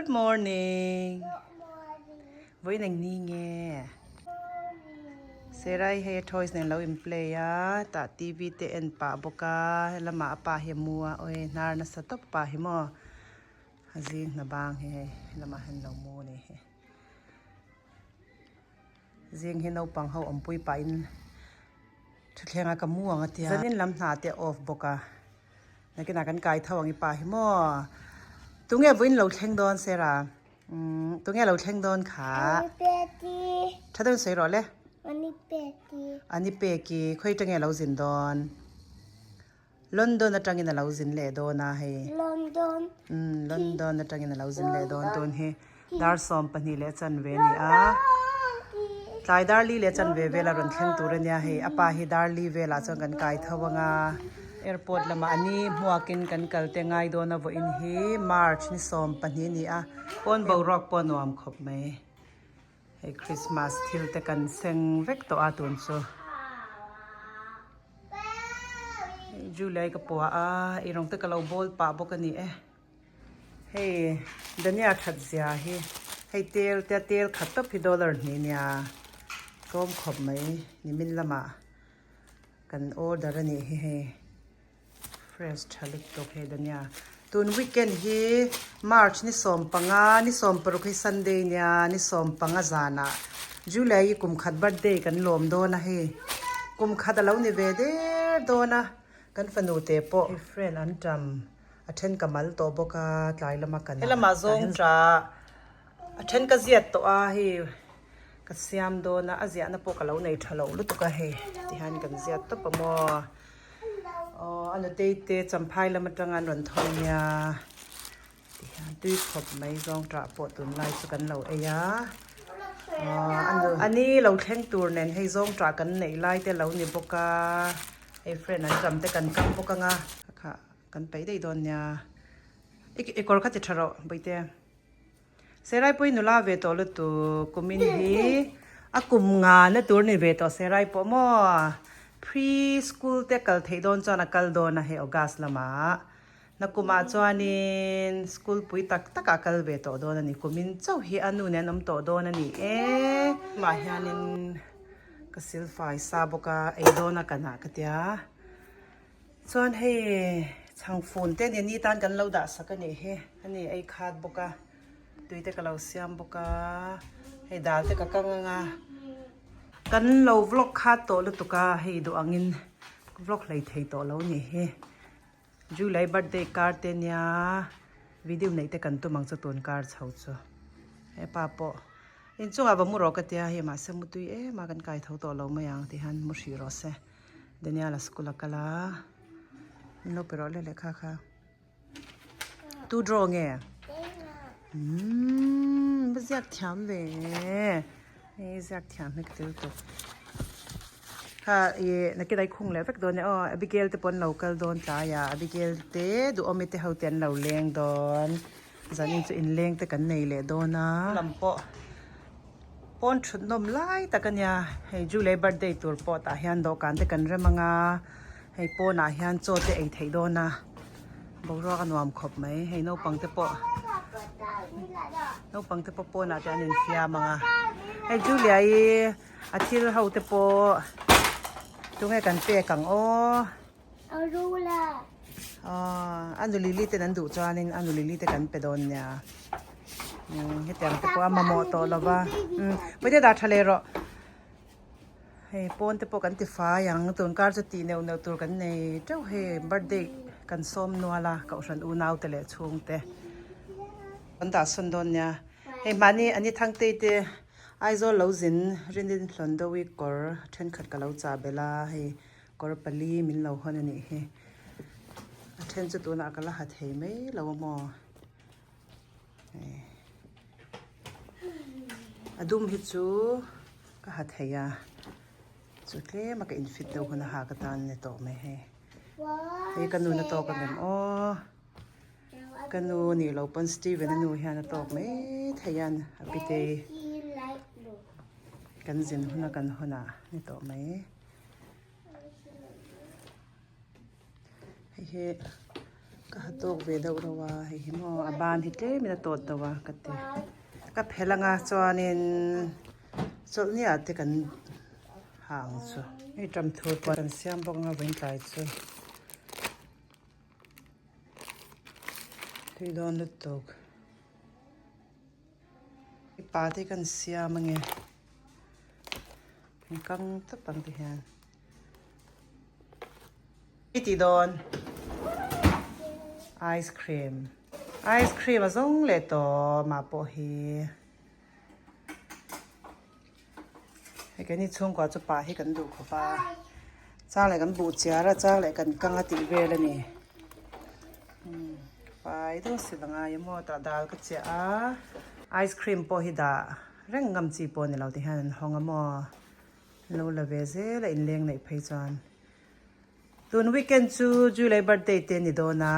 Good morning. Vawiin eng ni nge? Serai hei a toys nen lo in play a, tah TV te en pah bawk a, helamah a pa hi a mu a, awi hnar nasa tawp pa hi maw a zing hna bang hi hei helamah hian lo mu a ni hi. Zing hi naupang ho awmpui pahin thuthleng a ka mu ang a tia. Zanin lam hna te a off bawk a. Nakinah kan kai tho ang i pa hi maw. Tunge vawiin lo thleng dawn Sarah? Umm tunge lo thleng dawn kha? Ani peki. Tha deuhin sawi rawh le. Ani peki. Ani peki khawi tange lo zin dawn? London atangin a lo zin leh dawn a hei. London. Umm London atangin a lo zin leh dawn tun hi dar 12 leh chanve a ni a. Tlai dar li leh chanve vela rawn thleng tur a nia hei a pa hi dar li velah chuan kan kai tho ang a. Airport lamah a ni hmuakin kan kal te ngai dawn a vawiin hi March ni 12 a ni a. Pawn boruak pawh a nuam khawp mai. Hei Christmas thil te kan seng vek tawh a tun chu. July ka pua a eirawng te ka lo bawl pah bawk a ni e. Hei Dania that zia hi hei tel te a tel khat tawp hi dollar hnih nia tlawm khawp mai nimin lamah kan order a nih hi hei. Fresh tha lutuk hei Dania. Tun weekend hi March ni 15 ni 16 hi Sunday nia ni 15 zanah July hi kum khat birthday kan lawm dawn a hei. Kum khat a lo ni ve der dawn a kan fanu te pawh hei friend an tam a then ka mal tawh bawk a tlai lama kan helamah zawng tah a then ka ziat tawh a hei ka siam dawn a a ziahna pawh ka lo nei tha lo lutuk a hei tihian kan ziat tawp a maw. Aw a nutei te champhai lam atanga an rawn thawn nia tihian tui khawp mai zawng tah pawh tunlai chu kan lo ei a aw a nu a ni lo thleng tur nen hei zawng tah kan neih lai te lo ni bawk a hei friend an tam te kan kam bawk anga kha kan peih daih dawn nia i kawr kha ti tha rawh bawihte. Serai pawh hi nula ve tawh lutuk kumin hi a kum nga na tur ni ve tawh Serai pawh maw pre school te kal theih dawn chuan a kal dawn a hei August lamah nakumah chuanin school pui tak tak ah kal ve tawh dawn a ni kumin chauh hi a nu nen awm tawh dawn a ni e mah hianin ka silfai sa bawk a ei dawn a ka nah ka tia. Chuan hei chhangfun te nen ni tan kan lo dah sak a nih hi a ni ei khat bawk a tui te ka lo siam bawk a hei dal te ka kang ang a kan lo vlog khat tawh lutuk a hei duh angin vlog hlei thei tawh lo nih hi July birthday kar te nia video neih te kan tum ang chu tun kar chho chu hepa pawh inchungah va mu rawh ka tia hei mahse mutui em a kan kai tho tawh lo mai ang tihian mu hrih rawh se. Daniel a school a kal a min lo pe rawh le lehkha kha tu draw nge umm va ziak thiam ve hei ziak thiam hi ka ti lutuk kha ih nakin a i khung leh vek dawn e aw Abigail te pawh an lo kal dawn tlai ah Abigail te duhawmi te ho te an lo leng dawn. Zanin chu inleng te kan nei leh dawn a. Lam pawh pawn thut nawm lai tak a nia. Hei Julie birthday tur pawh tah hian dawhkan te kan rem ang a. Hei pawnah hian chaw te ei theih dawn a. Boruak a nuam khawp mai. Hei naupang te pawh naupang te pawh pawnah te an infiam ang a. Hei Julia i a thil ho te pawh tunge kan pek ang aw. A rula. Aw, a nu Lily ten an duh chuanin a nu Lily te kan pe dawn nia. Umm, hetiang te pawh a mamawh tawh lo va. Umm, Pawite dah tha leh rawh. Hei pawn te pawh kan ti fai ang, tun kar chu tih neuh neuh tur kan nei teuh hei birthday kan sawm nual a, kohhran unau te leh chhung te. Kan dah sawn dawn nia. Hei mahni ani Thangtei te Aizawl lo zin Rinin Hlawndawi kawr thenkhat ka lo chah belh a hei. Kawr pali min lo hawn a nih hi. A then chu tunah ka la ha thei mai lo a maw. A dum hi chu ka ha thei a. Chu tlem a ka infit deuh hun a ha ka tan ni tawh mai hei. Hei ka nu na tawk a ngem aw. Ka nu nih lo pawn Steven a nu hian a tawk mai thei a a pitei. Kan zin hun a kan hawn ah ni tawh mai. Hei hi Ka ha tawk ve deuh reuh a hei hi maw a ban hi tlem in a tawt deuh a ka ti. Ka phelh anga chuanin chawlhni ah te kan ha ang chu. Hei ṭam thur pawh kan siam bawk anga vawiin tlai chu. Tui dawn lutuk. Pa te kan siam ange. An kang tawp ang ti hian. I ti dawn. Ice cream. Ice cream a zawng leh tawh mah pawh hi. Hei keini chhungkua chu pa hi kan duh khawp a. Chang leh kan buh chiar a, chang leh kan kang a tih vel a ni. Fai deuh si la ngai emaw tah dal ka chiah a. Ice cream pawh hi dah reng ngam chi pawh a ni lo ti hian an hawng a maw. An lo la ve zel a inleng neih phei chuan. Tun weekend chu Julie birthday te a ni dawn a,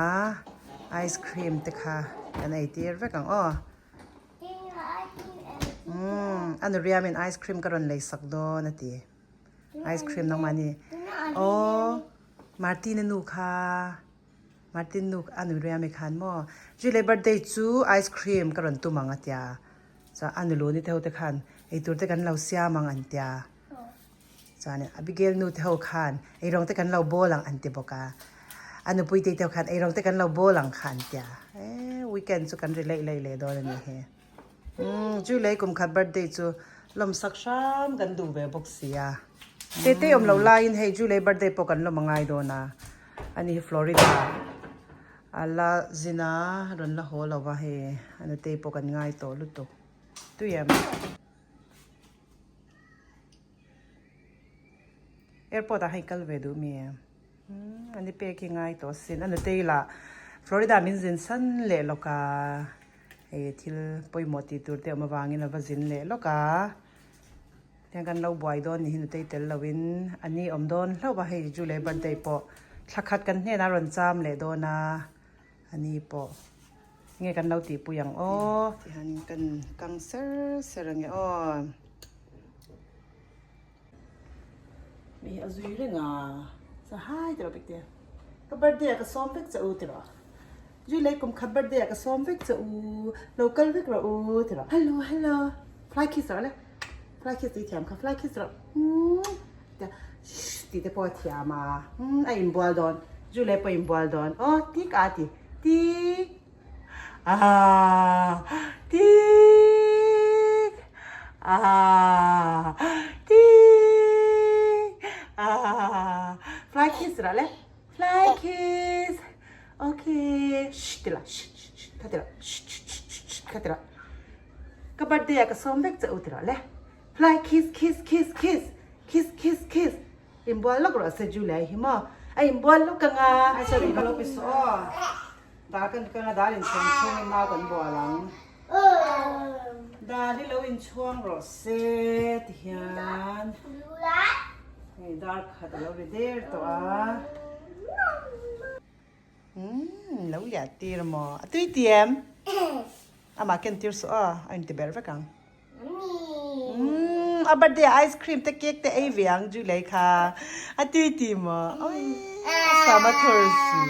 ice cream te kha kan ei tir vek ang aw. Umm a nuriamin ice cream ka rawn lei sak dawn a ti. Ice cream nangmah ni. Aw Martin-a nu kha Martin nu a nuriami khan maw Julie birthday chu ice cream ka rawn tum ang a tia. Chuan a nulu ni te ho te khan eitur te kan lo siam ang an tia. Chuan Abigail nu te ho khan eirawng te kan lo bawl ang an ti bawk a. A nupui te te ho khan eirawng te kan lo bawl ang kha an ti a. Eee weekend chu kan ri leih leih leh dawn a ni hi. Umm chu lei kum khat birthday chu lawmsak hram kan duh ve bawk si a. Tete awm loh laiin hei chu lei birthday pawh kan lawm a ngai dawn a. Ani hi Florida a la zin a rawn la haw lo va hei a nutei pawh kan ngai tawh lutuk. Tui em? Airport ah hei kal ve duh mi umm ani pek hi ngai tawh asin a nutei lah Florida min zin san leh lawk a hei thil pawimawh tih tur te awm avangin a va zin leh lawk a tiang kan lo buai dawn ni hi nutei tel lovin ani awm dawn hlauh a hei Julie birthday pawh thla khat kan hnenah a rawn cham leh dawn a ani pawh nge kan lo tihpui ang aw tihian kan kang ser ser ange aw. Mi a zui reng a, sa hai tiraw bik te. Ka birthday ah ka sawm vek che u tiraw. Zui lei kum khat birthday ah ka sawm vek che u, lo kal vek rawh u tiraw. Hello hello, fly kiss rawh le, fly kiss tih thiam kha, fly kiss rawh umm tia shh tih te pawh a thiam a, umm a inbual dawn, zui lei pawh a inbual dawn, aw tik a ti, tik. Ah tik ah tik ah fly kiss ra le fly kiss okay shh ti la shh shh kha ti la shh shh shh kha ti la ka birthday ah ka sawm vek che u ti rawh le fly kiss kiss kiss kiss kiss kiss kiss inbual lawk rawh se Julia hi maw a inbual lawk anga a sorry ka lo pe saw aw. Dal kan kal a, dal inchhuang chhungin mau kan bual ang. Dal hi lo inchhuang rawh se ti hian hei dar khat a lo ri der tawh a. Umm lo liah tir maw? A tui ti em? Amah ken tir suh aw, a inti ber vek ang. Umm a birthday ah ice cream te cake te ei ve ang Julie kha a tui ti maw oi a sam a thur si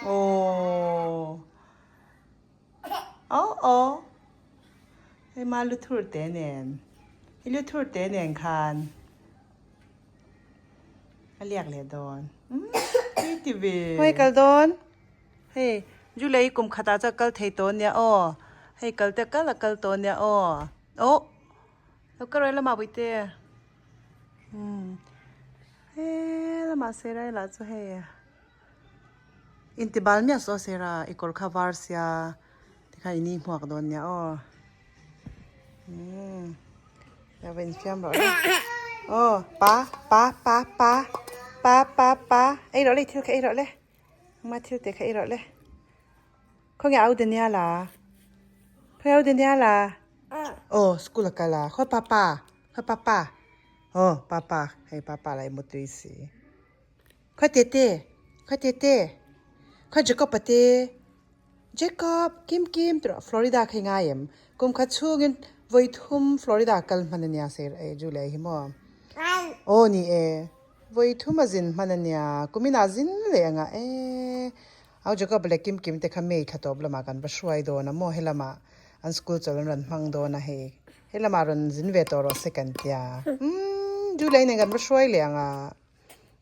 aw aw aw hei ma lu thur te nen i lu thur te nen khan a liak leh dawn umm tui ti ve khawi kal dawn. Hei Julie kum khatah chuan kal thei tawh ania aw hei kal te kal a kal tawh ania aw oh lo ka rawn lamah pui te umm he lamah sera lah chu hei intibal miah saw sera i kawr kha var sia tikhan i ni hmuak dawn nia aw umm lo va infiam rawh le aw pa pa pa pa pa pa pa ei rawh le i thil kha ei rawh le. Engmah thil te kha i rawh le. Khawnge au Daniel a? Khawnge au Daniel a? Oh, school a kal a. Khawi papa? Khawi papa? Oh, papa. Hei papa la i mutui si. Khawi tete? Khawi tete? Khawi Jacob a te? Jacob, Kim Kim tirah Florida kha i ngai em? Kum khat chhungin vawi thum Florida kal hman ania sir e Julia hi maw? Aw ni e. Vawi thum a zin hman ania, kumin ah zin leh anga e. Au Jacob leh Kim Kim te kha May thla tawp lamah kan va hruai dawn a maw helamah an school chawlh an rawn hmang dawn a hei helamah rawn zin ve tawh rawh se kan tia umm July nen kan va hruai leh ang a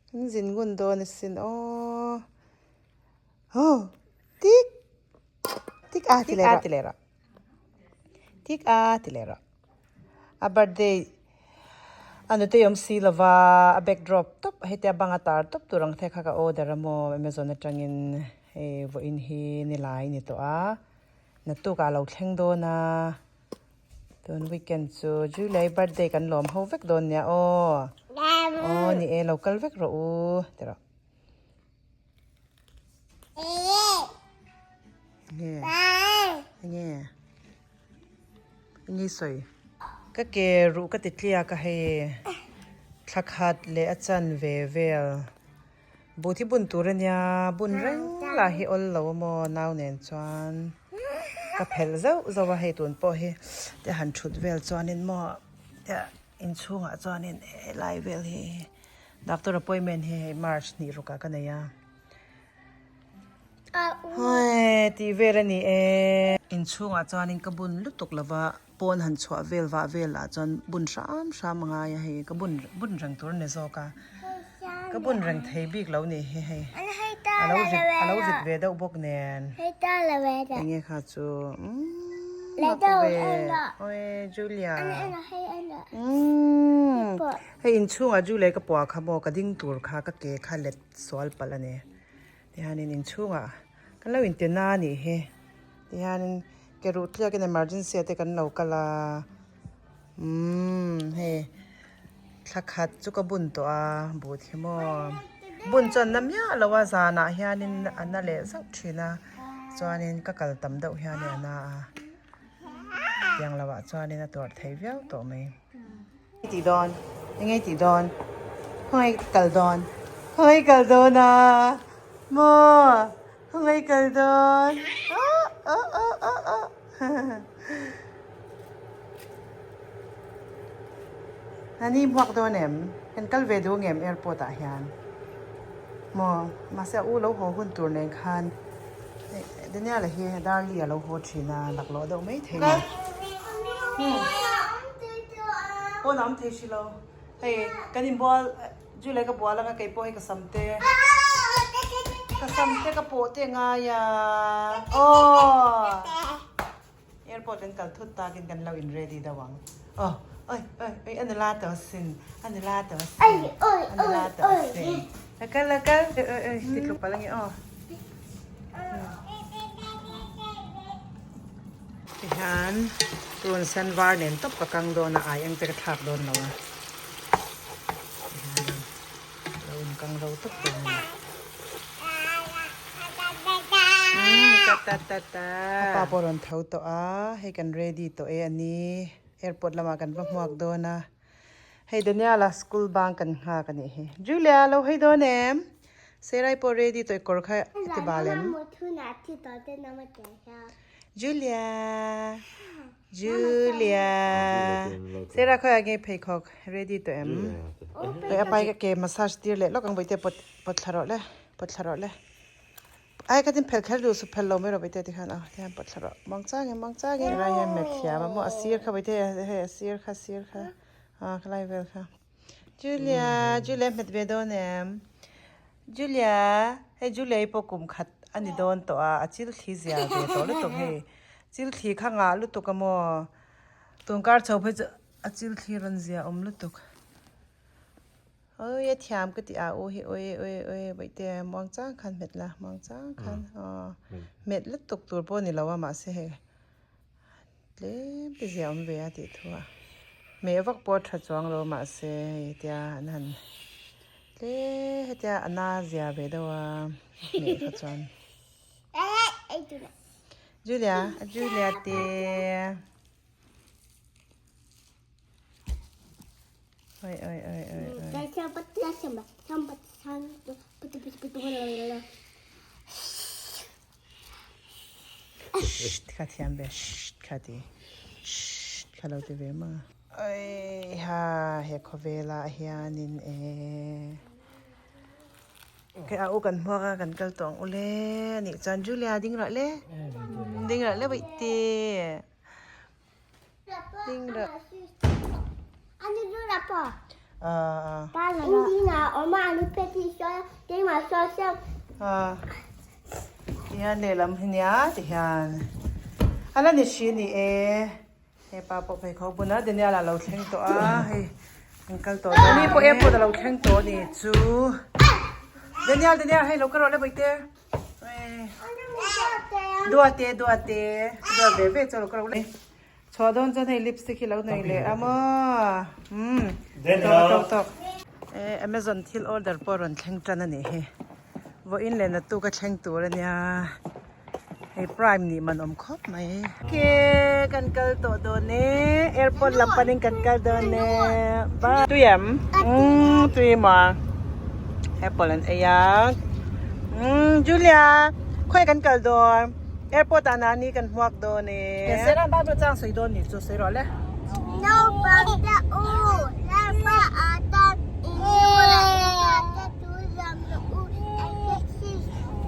kan zin ngun dawn asin aw aw tik tik a ti leh rawh ti leh rawh tik a ti leh rawh a birthday a nute awm si lova a backdrop tawp hetia banga tar tawp tur ang te kha ka order a maw Amazon atangin hei vawiin hi nilai ni tawh a. Naktuk ah lo thleng dawn a, tun weekend chu Julie birthday kan lawm ho vek dawn nia aw. Aw ni e lo kal vek rawh u ti rawh. Nge nge nge sawi. Ka ke ruh ka ti tliak a hei thla khat leh a chan ve vel. Buh hi bun tur a nia, bun reng lah hi awl lo a maw nau nen chuan ka phelh zauh zauh a, hei tun pawh hi te han thut vel chuanin maw te inchhungah chuanin helai vel hi doctor appointment hi hei march hnih rukah ka nei a. Haii tih vel a ni e. Inchhungah chuanin ka bun lutuk lova pawn han chhuah vel vah vel ah chuan bun hram hram a ngai a hei ka bun bun reng tur a ni zawk a ka bun reng thei bik lo nih hi hei a lo rit a lo rit ve deuh bawk nen enge kha chu umm mak ve awi Julia umm hei inchhungah Julia ka puah kha maw ka ding tur kha ka ke kha let sual palh a ni. Tihianin inchhungah kan lo inti na a nih hi tihianin ke ruh tliakin emergency ah te kan lo kal a umm hei thla khat chu ka bun tawh a but hi maw bun chuan na miah lo a zanah hianin a na leh zauh thin a chuanin ka kal tam deuh hianin a na a tiang lo ah chuanin a tuarh thei viau tawh mai. Tih dawn enge tih dawn khawngaih kal dawn khawngaih kal dawn a maw khawngaih kal dawn ah ah ah ah ah Nani hmuak dawn em kan kal ve duh ngem airport ah hian maw mahse a u lo haw hun tur nen khan Daniel-a hi Darlie a lo haw thin a laklawh deuh mai thei a ni. Pawn a awm thei si lo. Hei kan inbual Julie ka bual anga kei pawh hei ka sam te ka sam te ka pawh te ngai a aw airport kan kal thut takin kan lo in ready deuh ang aw oi oi oi a nula tawh asin a nula tawh asin a nula tawh asin la kal la kal oi oi oi ti tlu palh ange aw. Tihian tun sen var nen tawp ka kang dawn a ai eng te ka thlak dawn lo a tihian lo in kang ro tawp dawn a ni ta ta ta ta a pa pawh a rawn tho tawh a hei kan ready tawh e a ni airport lamah kan va hmuak dawn a. Hei Daniela school bang kan nghak a nih hi. Julia lo hei dawn em? Serai pawh ready tawh i kawr kha i ti bal em? Julia Julia Sera khawiah nge pheikhawk ready tawh em? Hei a pai ka ke massage tir leh lawk ang bawihte pawt pawt thla rawh le pawt thla rawh le. Ai ka tin phel kher duh su phel lo mai rawh bawihte tikhan aw tihian pawt thla rawh muang changin muang changin helai hian met thiam a maw a sir kha bawihte hei a sir kha sir kha ah khalai vel kha Julia Julia hmet ve dawn em Julia hei Julia hi pawh kum khat a ni dawn tawh a a chil thli zia ve tawh lutuk hei chil thli kha ngah lutuk a maw tun kar chho phei chu a chil thli rawn zia awm lutuk. Oi a thiam ka ti a u hi oi oi oi bawihte muang chang khan hmet la muang chang khan aw hmet lutuk tur pawh a ni lo a mahse hei tlem te zia awm ve a tih thu a hmeh vak pawh a tha chuang lo mahse hei tia an han tle hetia a na zia ve deuh a hmeh kha chuan Julia Julia te. Oi oi oi oi oi. Shh kha thiam ve shh kha ti shh kha lo ti ve ma. Oi ha he khawvelah hianin e. Okay a u kan hmuak a kan kal tawh ang ule anih chuan Julia ding rawh le ding rawh le bawihte ding rawh tihian lehlam hi nia tihian a la ni hri ni e. Hepa pawh pheikhawk bun a Daniel a lo thleng tawh a hei an kal tawh dawn ni pawh airport a lo thleng tawh a ni chu Daniel Daniel hei lo ka rawh le bawihte Duate Duate duat ve ve chu lo ka rawh le chhuah dawn chuan hei lipstick hi lo nei leh a maw umm tawk tawk tawk Amazon thil order pawh a rawn thleng tan a nih hi vawiin leh naktuk a thleng tur a nia. Hei prime nih man awm khawp mai. Ke kan kal tawh dawn e airport lam panin kan kal dawn e bye. Tui em? Umm tui maw apple an ei a umm Julia khawi kan kal dawn airport ah nani kan hmuak dawn e. Sera bible chang sawi dawn nih chu sawi rawh le. Naupang te u Lalpa atan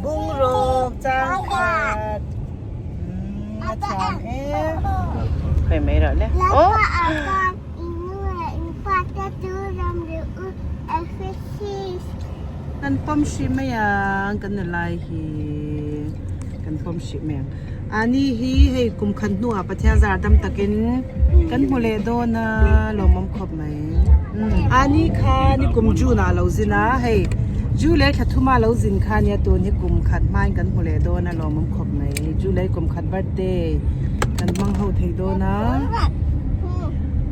Bungraw chang khat a thiam em Khoi mai rawh le Oh Kan pawm hrih mai ang kan ni lai hi kan pawm hrih mai ang Ani hi hei kum khat hnuah Pathian zar dam takin kan hmu leh dawn a lawmawm khawp mai. Ani kha ni kum June ah a lo zin a hei July thla thuma a lo zin kha nia tun hi kum khat hmain kan hmu leh dawn a lawmawm khawp mai. July kum khat birthday kan hmang ho thei dawn a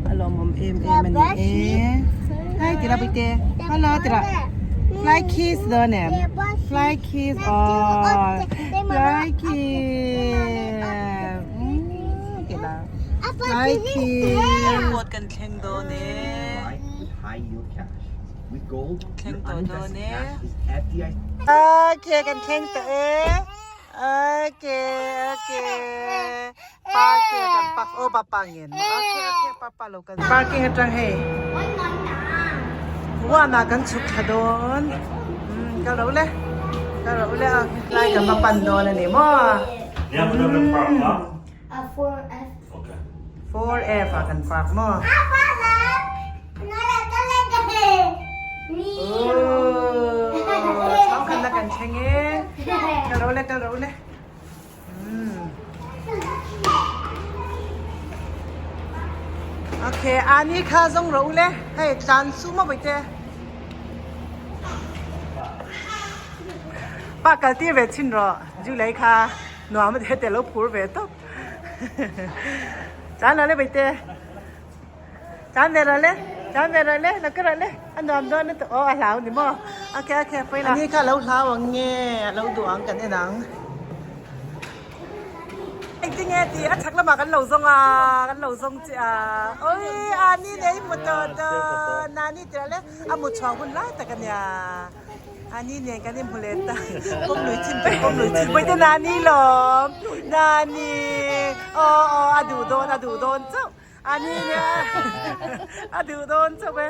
a lawmawm em em a ni e. Hai tila Puite hello tila fly kiss dawn em fly kiss aw fly kiss tila fly kiss airport kan thleng dawn e thleng tawh dawn e okay kan thleng tawh e okay okay parking kan park aw papa ngen okay okay papa lo kal parking atang hei one ah kan chhuk thla dawn kal ro le kal ro le a lai kan va pan dawn ani maw 4F ah kan park maw chhang khan na kan thleng e kal ro le kal ro le Okay, ani kha zong ro le. Hei, tlan su ma boi te. Pa kal tir ve chin ro. Ju lei kha nuam te te lo phur ve top. Tlan lo le boi te. Tlan ve rawh le, tlan ve rawh le, lo ka rawh le, a nuam dawn lutuk aw a hlau ni maw? Ok ok pawi la. Ani kha a lo hlau ang nge a lo duh ang kan en ang. Engtin nge tih a chhak lamah kan lo zawng a, kan lo zawng che a, oi ani nei hmu tawh dawn, nani tih rawh le a mu chhuah hun lai tak a nia. Ani nen kan inhmu leh ta pawm lui chin pawh pawm lui chin pawh te nani lawm nani aw aw a duh dawn a duh dawn chauh ani nia a duh dawn chauh e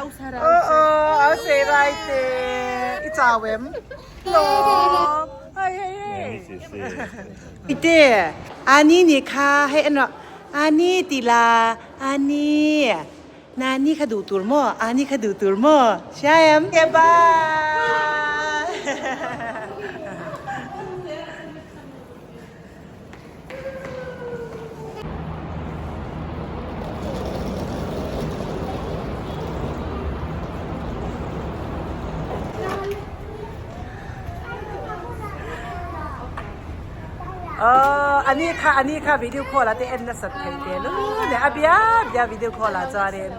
aw aw a sei rai te i chau em lawm hei hei hei ite ani nih kha hei en rawh ani ti la ani. Nani kha duh tur maw? Ani kha duh tur maw? Hria em? Okay, bye! Aww ani kha ani kha video call ah te en nasat thei te lu nia a bia bia video call ah chuanin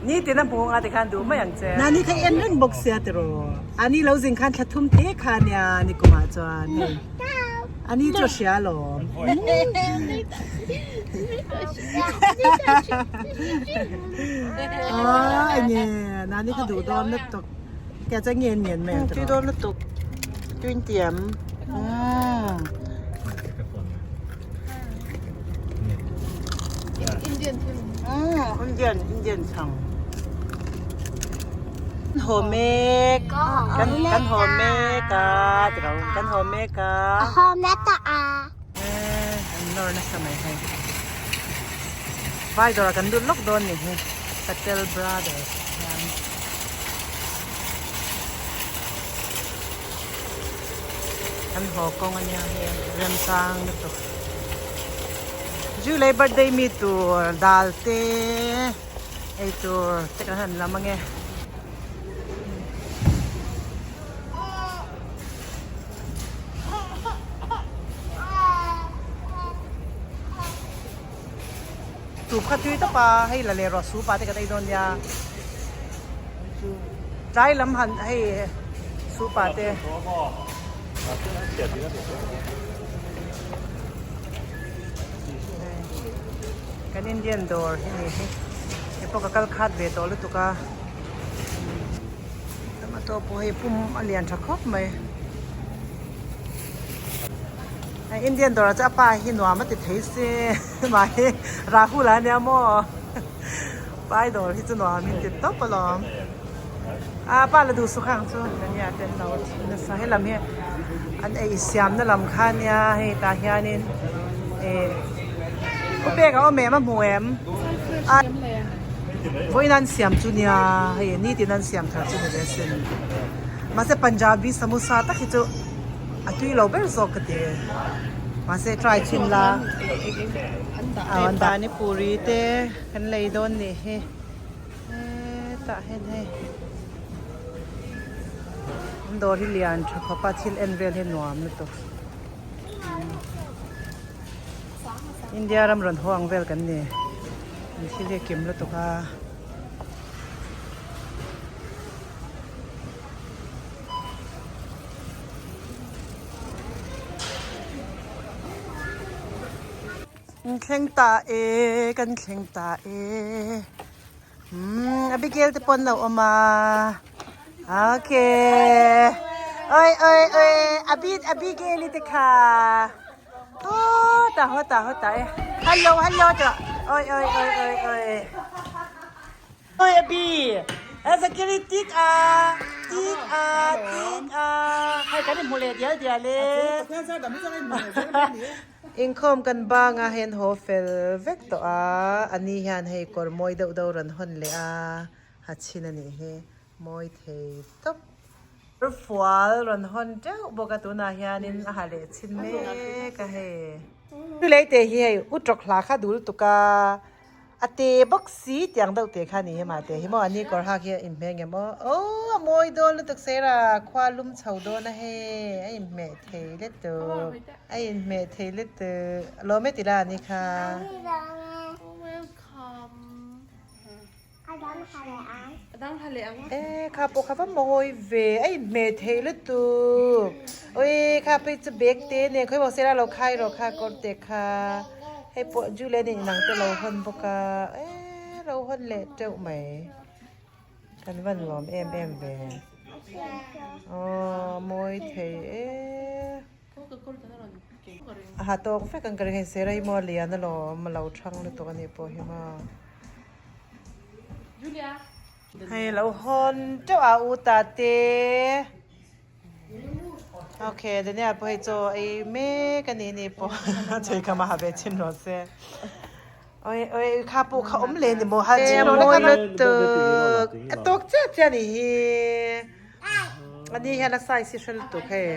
nitin a hmu anga tikhan duh mai ang che. Nani kha en reng bawk sia tiraw ani lo zin khan thla thum te kha nia nikum ah chuan hei ani chu a hria alawm. Aww enge nani kha duh dawn lutuk. Kaya chuan ngen ngen mai ang tui dawn lutuk tuin tiam umm Indian Indian chhang. haw mek kan kan haw mek a ti lo kan haw mek a Haw mek ta a. Eh an nawr nasa mai hei. Vai dawrah kan lut lawk dawn ni hi Patel Brothers hian. Kan haw kawng ania hei remchang lutuk. Julie birthday mi tur dal te ei tur te kan han lam ange. Soup kha tui tawp a hei la leh rawh soup ah te kan ei dawn nia tlai lam han hei soup ah te. Kan Indian dawr hi ni hi hei pawh ka kal khat ve tawh lutuk a tomato pawh hei pum a lian tha khawp mai. Indian dawrah chuan a pa hi nuam a ti thei se mahni Rahul a nia maw pai dawr hi chu nuam in ti tawp alawm a pa la duh suk ang chu ania te an lo thi nasa helam hi an ei siamna lam kha ania hei tah hianin eh u pek a awm em a hmu em a vawiin an siam chu nia hei nitin an siam thar chu ni ve sin mahse Punjabi samosa tak hi chu. A tui lo ber zawk ka ti. Mahse try chhin la. Aw an dah ni puri te kan lei dawn nih hi. Hetah hian hei an dawr hi lian tha khawp a thil en vel hi nuam lutuk. India ram rawn haw ang vel kan ni. An thil hi a kim lutuk a. Thleng ta e kan thleng ta e umm Abigail te pawh an lo awm a okay oi oi oi Abi Abigail i te kha aw tah haw tah haw tah e hello hello tih oi oi oi oi oi. Oi Abi, Zakiri tik a, tik a, tik a. Hei kan inhmu leh dial dial e. Inkhawm kan banga hei an haw fel vek tawh a, ani hian hei kawr mawi deuh deuh rawn hawn leh a, ha chhin a nih hi, mawi thei tawp. Fual rawn hawn teuh bawk a tunah hianin a ha leh chhin mek a hei. Chulei te hi hei u tawk hla kha dul tuk a. A te bawk si tiang deuh te kha a ni hi mah te hi maw ani kawr hak hi a inhmeh nge maw aw a mawi dawn lutuk sera khua lum chho dawn a hei a inhmeh thei lutuk a inhmeh thei lutuk lawm e tila ani kha. E kha pawh kha va mawi ve a inhmeh thei lutuk awi kha phei chu bag te nen khawi maw sera lo khai rawh kha kawr te kha. Hei pawh Julian in inang te lo hawn bawk a eee lo hawn leh teuh mai kan van lawm em em ve aww mawi thei e a ha tawk vek ang ka ring hei sera hi maw lian alawm a lo thang lutuk anih pawh hi maw hei lo hawn teuh a u tate. Ok Daniel pawh hei chaw ei mek a ni ni pawh chei kha mah ve chin rawh se oi oi kha pawh kha awm leh ni maw ha chin rawh le kha lutuk a tawk chiah chiah ni hi ani hian a size hi hre lutuk hei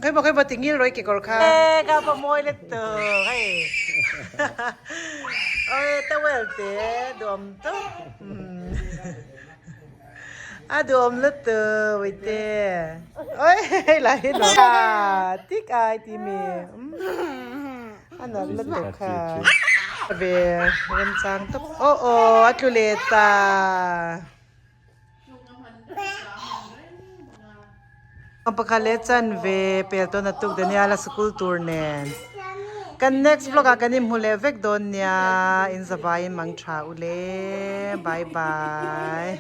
khawi maw khawi maw tingil rawih kekawr kha e kha pawh mawi lutuk hei oi towel te duhawm tawp. A duhawm lutuk uite. Oi hei lai hi nuam a tik ai ti mi. A nuam lutuk kha. Ve remchang tawp. Aw aw a tlu leh ta. Pakhat leh chanve pel tawn a tuk Daniel a school tur nen. Kan next vlog ah kan inhmu leh vek dawn nia in zavai in mang tha u le bye bye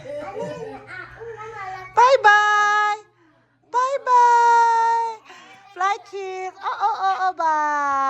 bye bye bye bye fly kiss aw aw aw aw bye.